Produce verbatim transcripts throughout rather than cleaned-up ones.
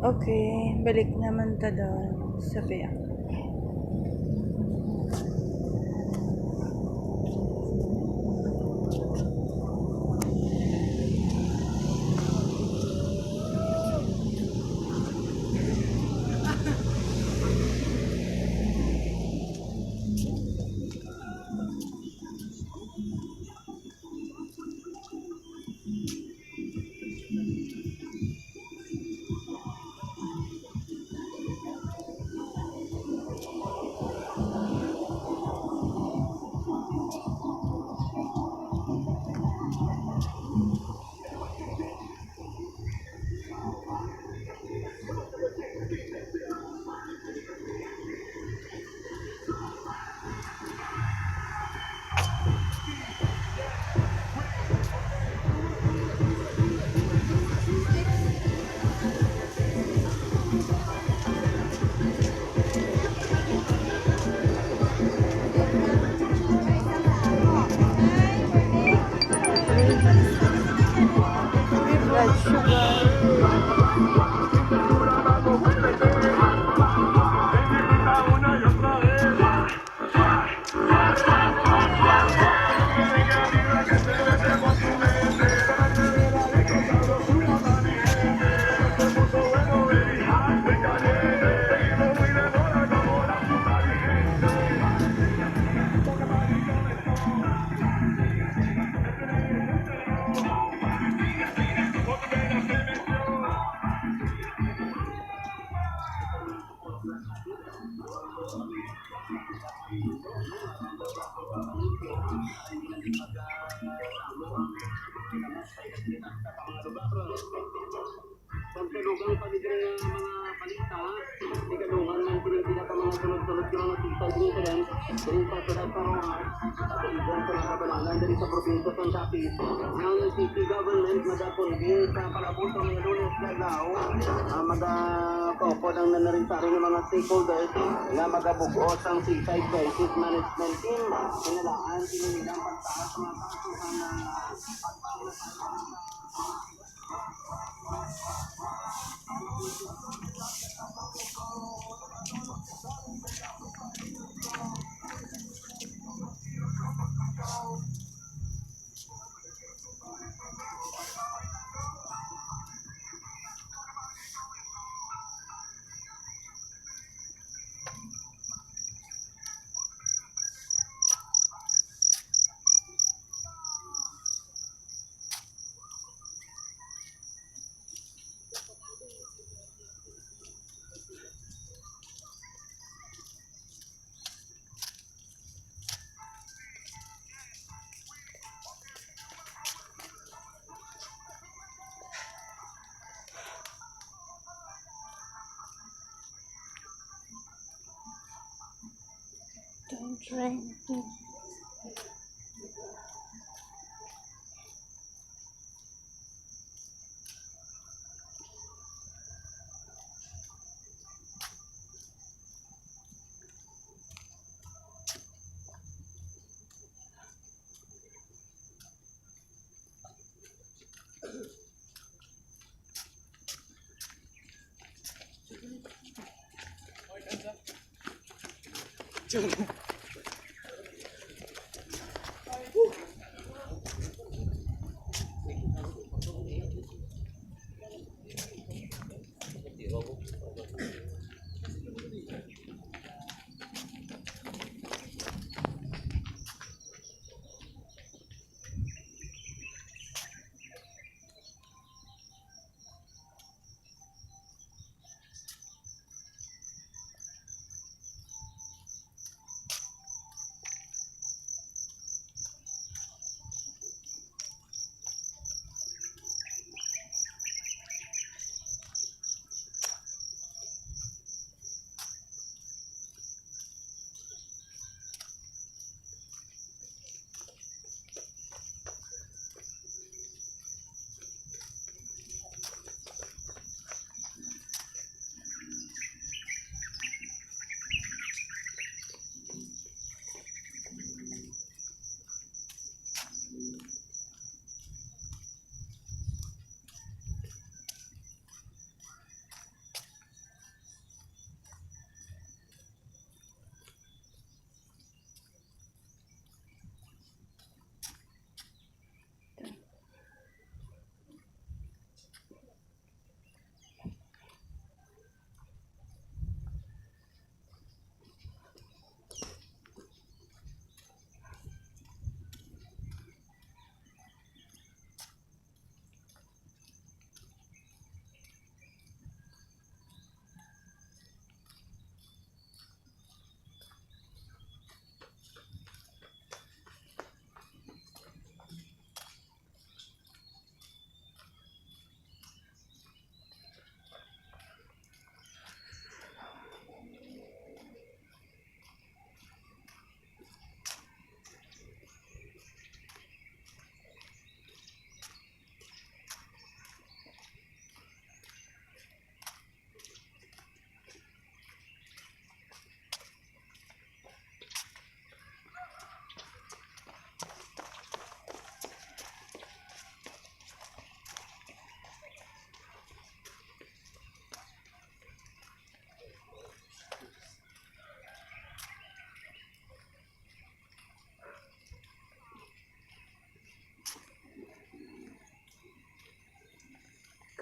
Okay, balik naman ta doon sa piyak. Blood sugar. Sa dugang pa diri nga mga balita, ikaduha man kini ang pinaka mga sunod-sunod nga mga suicide incident diri sa siyudad sa Roxas, sa Iguan, sa mga kabanalan diri sa probinsya sa Capiz. Ang city government nagakonvene sa palabot sa mga Lunes nga adlaw, ah, magatukod ang nanarinsari nga mga stakeholders nga magabug-os ang suicide crisis management team. Hinalaan sila nilang pagtaas sa mga kaso sa mga Don't drink.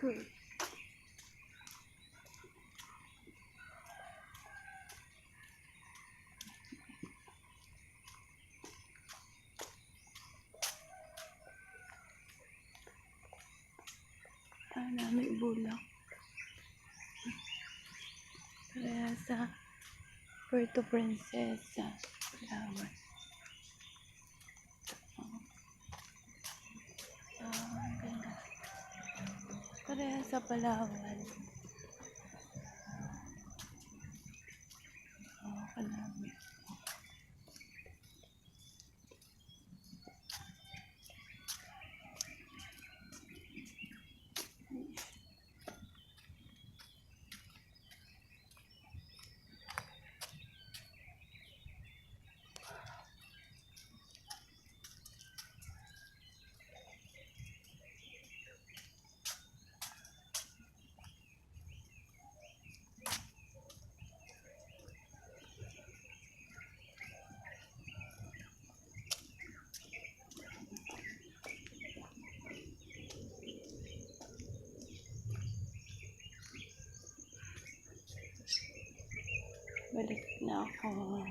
Ana, may bulak. Kaya sa Puerto Princesa, Palawan. Ah, ang ganda. Pareha sa Palawan. Oh, kalami. Balik na ako.